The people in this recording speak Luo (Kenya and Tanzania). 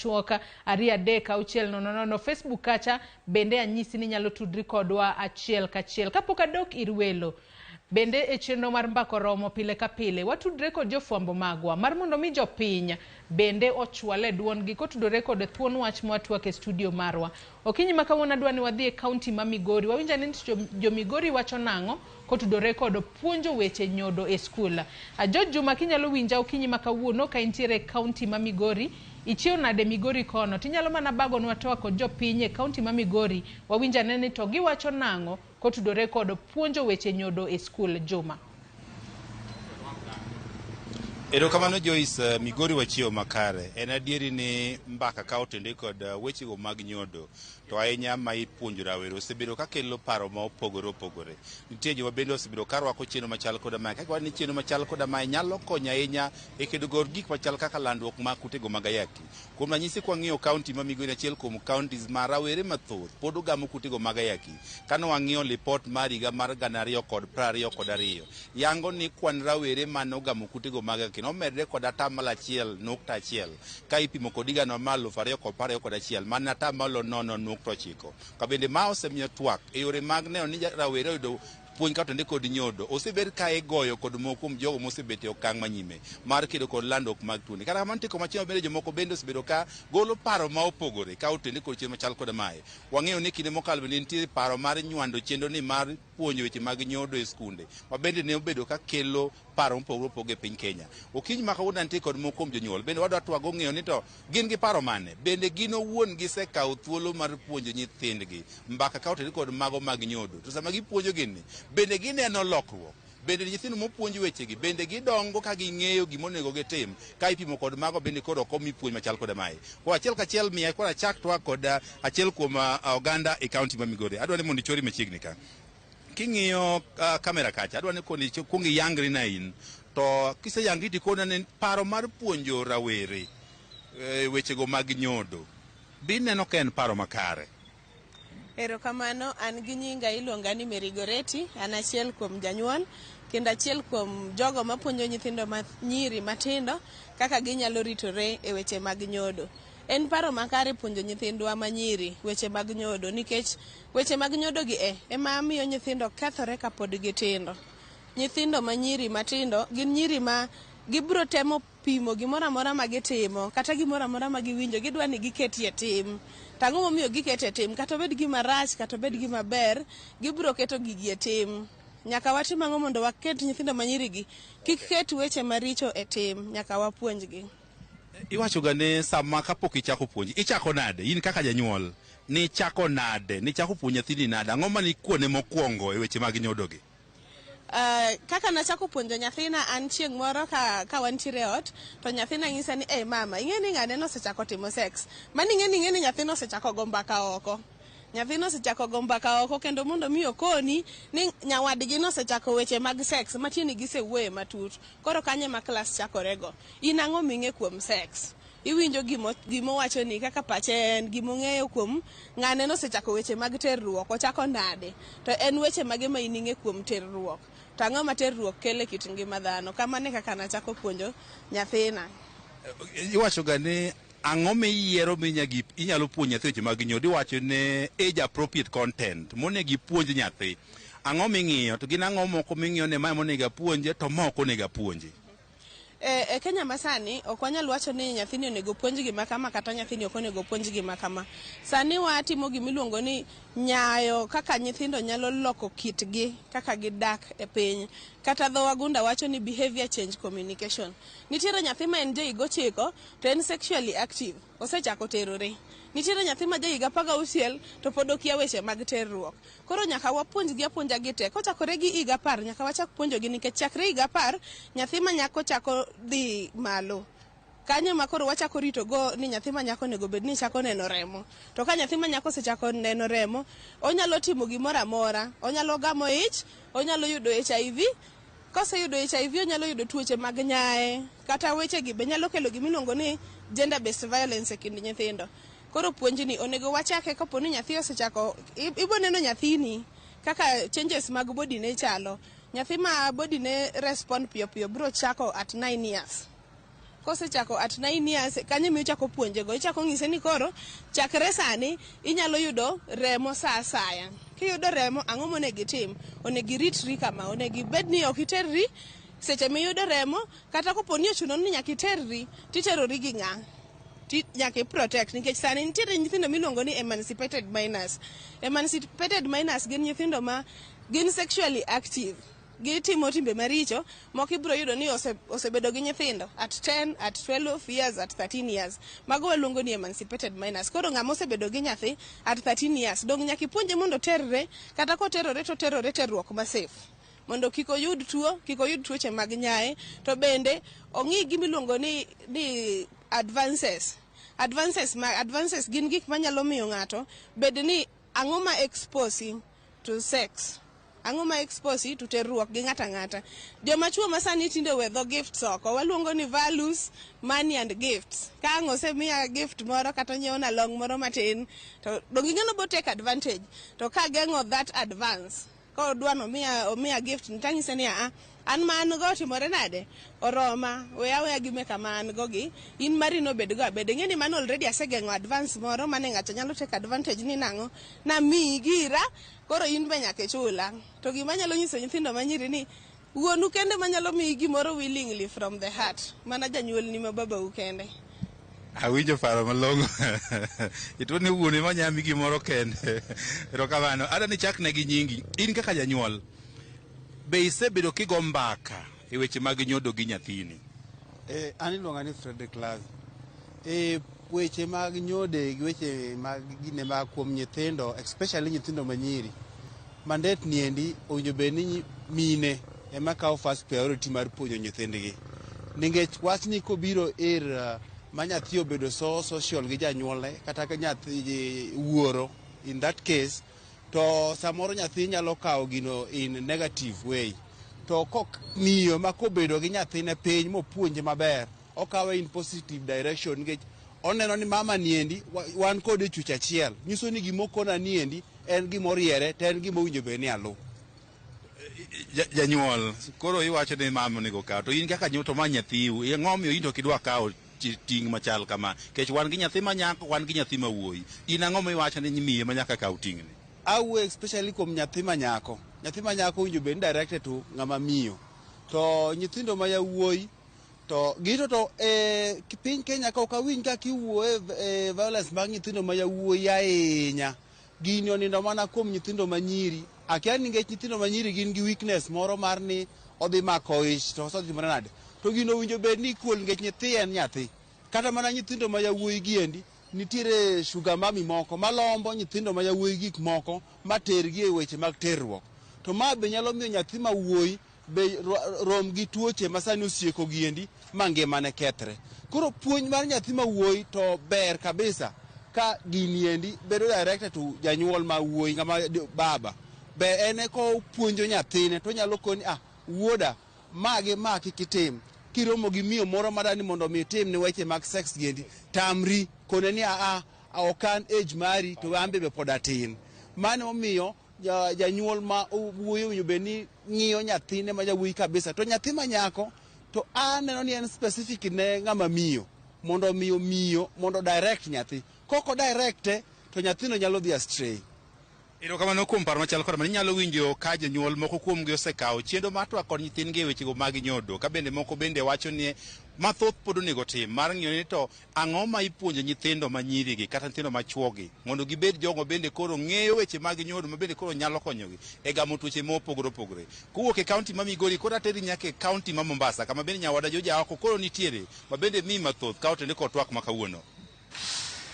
machuok 2 3 6 0 0. Facebook kacha bende anyisi ni inyalo tudri kodwa achiel kachiel. Kapok adok ir welo, bende e chenro mar Mbaka Oromo pile ka pile watudre kod jofwambo magwa mar mondo mi jopiny bende ochwale duondgi kotudore kod thuon wach mwatwak e studio marwa. Okinyi ma kawuono adwa ni wadhi e kaunti ma Migori. Wawinj ane ni to jo Migori wacho nang'o kotudore kod puonjo weche nyodo e skul. George Juma kinyalo winja okinyi ma kawuono ka intiere e kaunti ma Migori, ichiew nade Migori kono? Tinyalo mana bagonwa twak kod jopiny e kaunti ma Migori. Wawinj ane ni to giwacho nang'o kotudore kod puonjo weche nyodo e skul. Juma. Erokamano Joyce, Migori wachiewo makare. En adieri ni mbaka ka otende kod wechego mag nyodo to ahinya ma ipuonjo rawere osebedo ka kelo paro ma opogore opogore. Nitie joma bende osebedo ka rwako chenro machal koda mae. Ka giwacho ni chenro machal koda mae nyalo konyo ahinya e kedo kod gik machal kaka landruok mag kutego mag ayaki. Kuom ranyisi kwang'iyo kaunti ma Migori achiel kuom counties ma rawere mathoth pod ogamo kutego mag ayaki. Kane wang'iyo lipot mar higa mar 2022, yango ni kwan rawere mane ogamo kutego mag ayaki nomedre kod atamalo 1.1 ka ipimo kod higano mar 2021 mane atamalo 0.9. Ka bende ma osemiyo twak e yore mag neno ni rawere oyudo puonj ka otende kod nyodo osebed ka igoyo kod moko kuom jogo mosebet e okang' manyime mar kedo kod landruok mag tuoni. Kata kamano nitie komachielo bende jomoko bende osebedo ka golo paro ma opogore ka otende kod chenro machal kod mae. Wang'eyo ni kinde mokalo bende nitie paro mar nywando chenro ni mar puonjo weche mag nyodo e skunde ma bende ne obedo ka kelo paro mopogore opogore e piny Kenya. Okinyi ma kawuono antie kod moko kuom jonyuol bende wadwa twago ng'eyo ni to gin gi paro mane, bende gin owuon gisekawo thuolo mar puonjo nyithindgi mbaka ka otende kod mago mag nyodo, to sama gipuonjo gini bende gineno lokruok, bende nyithindo mopuonj wechegi bende gidongo ka ging'eyo gima onego gitim ka ipimo kod mago bende koro ok omi puonj machal koda mae. Koro achiel kachiel miya koro achak twak kod achiel kuom oganda e kaunti ma Migori. Adwa ni mondo ichori machiegni ka. King'iyo kamera kacha, adwa ni koni kuong iyangri na in. To kiseyangri tikona ni paro mar puonjo rawere wechego mag nyodo, be ineno ka en paro makare? Erokamano, an gi nyinga iluonga ni Mary Goretti, an achiel kuom janyuol kendo achiel kuom jogo mapuonjo nyithindo ma nyiri matindo kaka ginyalo ritore e weche mag nyodo. En paro makare puonjo nyithindwa manyiri weche mag nyodo nikech weche mag nyodo gi e ema miyo nyithindo kethore kapod gitindo. Nyithindo manyiri matindo gin nyiri ma gibro temo pimo gimoro amora ma gitimo kata gimoro amora ma giwinjo gidwa ni giketie tim. To ang'o momiyo giketo e tim? Kata obed gima rach kata obed gima ber, gibro keto gigi e tim. Nyaka watim ang'o mondo waket nyithindo manyiri gi kik ket weche maricho e tim? Nyaka wapuonjgi. Iwacho ga ni sama kapok ichako puonj, ichako nade? In kaka janyuol, nichako nade? Nichako puonjo nyathini nade? Ang'o mane ikuone mokwongo e weche mag nyodo gi? Kaka nachako puonjo nyathina an chieng' moro ka wantiere e ot to nyathina nyisa ni hey, mama ing'e ni ng'ane nosechako timo sex. Mano ing'e ni ing'e ni nyathina osechako go mbaka oko. Nyathina osechako go mbaka oko kendo mondo mi okoni ni nyawadgi nosechako weche mag sex matiende ni gisewuoye matut. Koro kanyo ema klas chakorego. In ang'o ming'e kuom sex? Iwinjo gimo wachoni kaka pache en gimong'eyo kuom ng'ane nosechako weche mag terruok ochako nade to en weche mage ma in ing'e kuom terruok to ang'o ma terruok kelo e kit ngima dhano. Kamano e kaka nachako puonjo nyathina. Iwacho ga ni ang'o miyiero minyagi inyalo puonjo nyathi weche mag nyodo iwacho ni age appropriate content monego ipuonj nyathi. Ang'o ming'iyo to gin ang'o moko ming'iyo ni mae monego apuonje to ma ok onego apuonje? E Kenya masani ok wanyal wacho ni nyathini onego puonj gima kama kata nyathini ok onego puonj gima kama. Sani watimo gimiluongo ni nyayo kaka nyithindo nyalo loko kitgi kaka gidak e piny. Kata dho wagunda wacho ni behavior change communication. Nitiere nyathi ma en ja higa 9 to en sexually active, osechako terore. Nitiere nyathi ma ja higa 16 to pod okia weche mag terruok. Koro nyaka wapuonjgi apuonja gi te. Kochakore gi higa 10 nyaka wachak puonjogi nikech chakre higa 10 nyathi ma nyako chako dhi malo. Kanyo ema koro wachako rito go ni nyathi ma nyako onego bed ni chako neno remo. To ka nyathi ma nyako osechako neno remo, onyalo timo gimoro amora. Onyalo gamo ich, onyalo yudo HIV. Koseyudo HIV onyalo yudo tuoche mag nyae. Kata weche gi be nyalo kelo gimiluongo ni gender based violence e kind nyithindo. Koro puonjni onego wachake kapo ni nyathi osechako, ibo neno nyathini kaka changes mag body ne chalo. Nyathi ma body ne respond piyo piyo bro chako at 9 years. Kosechako at 9 years, kanyo ema ichako puonjego. Ichako ng'ise ni koro chakre sani inyalo yudo remo sa asaya. Kiyudo remo, ang'o monego itim? Onego iritri kama, onego ibed ni ok iterri seche miyudo remo, kata kopo ni ochuno ni nyaka iterri, titerori gi ng'a? Nyaka i protect nikech sani nitiere nyithindo miluongo ni emancipated minors. Emancipated minors gin nyithindo ma gin sexually active. Gitimo timbe maricho, moko ibiro yudo ni osebedo gi nyithindo at 10, at 12 years, at 13 years. Mago waluongo ni emancipated minors. Koro ng'ama osebedo gi nyathi at 13 years, dong nyaka ipuonje mondo oterre, kata koterore to oterore terruok ma safe. Mondo kik oyud tuo, kik oyud tuoche mag nyae, to bende ong'i gimiluongo ni advances. Advances, ma, advances gin gik manyalo miyo ng'ato bed ni ang'o ma expose to sex. Ang'o ma expose to terruok gi ng'ato ang'ata. Joma chuo ma sani tinde owe dho gifts oko, waluongo ni values, money and gifts. Ka ang' osemiya gift moro kata onyiewna long moro matin, to dong ing'e ni obo take advantage. To ka geng'o that advance, kodwa ni omiya gift ni tanyise ni aa, an ma an go otimore nade? Oroma, we aweya gi meka ma an go gi, in mari no bed go abeda. Ing'e ni mano already asegeng'o advance moro mane ng'ato nyalo take advantage ni nang'o, namiyi gira, koro in be nyaka ichula. To gima anyalo nyiso nyithindo manyiri ni wuonu kende manyalo miyi gimoro willingly from the heart, mana janyuolni ma babau kende. Awinjo paro malong'o. Ituo ni wuon ema nyami gimoro kende. Erokamano. Adwa ni ichakne gi nyingi. In kaka janyuol, be isebedo kigo mbaka e weche mag nyodo gi nyathini? An iluonga ni Frederick Lavi. Weche mag nyode gi weche mag gine mag kuom nyithindo, especially nyithindo manyiri, mandate niendi owinjo bed ni mine ema kawo first priority mar puonjo nyithindgi. Nikech wachni kobiro ir ma nyathi obedo so social gi janyuolne kata ka nyathi wuoro in that case, to samoro nyathi nyalo kawo gino in negative way. To kok miyo ma kobedo gi nyathine piny mopuonje maber, okawe in positive direction nikech oneno ni mama niendi wan kode e chuch achiel. Nyiso ni gimokona niendi en gimoriere to en gima owinjo bed ni aluw. Janyuol, koro iwacho ni mama onego kaw, to in kaka janyuol to ma nyathiu, ang'o omiyo in to ok idwa kawo ting' machal kama? Nikech wan gi nyathi ma nyako, wan gi nyathi ma wuoyi. In ang'o miwacho ni miyo ema nyaka kaw ting'ni? Awuoyo especially kuom nyathi ma nyako. Nyathi ma nyako owinjo bed ni directed to ng'ama miyo. To nyithindo ma yawuoyi to gito to e piny Kenya ka ok awinj kaka iwuoye e violence mag nyithindo ma yawuoyi ahinya. Gini onindo mana kuom nyithindo ma nyiri. Akia ni nikech nyithindo ma nyiri gin gi weakness moro mar ni odhi mako ich to osetimore nade. To gino owinjo bed ni equal nikech nyathi en nyathi. Kata mana nyithindo ma yawuoyi gi endi nitiere sugar mummy moko malombo nyithindo ma yawuoyi gik moko matergi e weche mag terruok. To ma be nyalo miyo nyathi ma wuoyi be rom gi tuoche ma sani osieko giendi ma ngimane kethre. Koro puonj mar nyathi ma wuoyi to ber kabisa ka gini endi bedo directed to janyuol ma wuoyi ng'ama baba. Be en e kopuonjo nyathine to onyalo koni ah wuoda ma gi ma kik itim. Kiromo gi miyo moro madani mondo mi itim ne weche mag sex giendi, tamri kone ni aa ok an age mari to an be pod atin. Mano omiyo janyuol ma wuoyi owinjo bed ni ng'iyo nyathine ma jawuoyi kabisa. To nyathi ma nyako to aneno ni en specific ne ng'ama miyo mondo omiyo miyo mondo direct nyathi. Kok o direct to nyathino nyalo dhi astray. Erokamano kuom paro machal koda mano. Inyalo winjo ka jonyuol moko kuomgi osekawo chenro mar twak kod nyithindgi e wechego mag nyodo. Ka bende moko bende wacho ni mathoth pod onego tim mar ng'iyo ni to ang'o ma ipuonjo nyithindo ma nyirigi kata nyithindo ma chuogi mondo gibed jogo bende koro ng'eyo weche mag nyodo ma bende koro nyalo konyogi e gamo tuoche mopogore opogore. Kowuok e kaunti ma Migori koro ateri nyaka e kaunti ma Mombasa kama bende nyawada Joja oko koro nitiere ma bende mi mathoth ka otende kod twak ma kawuono.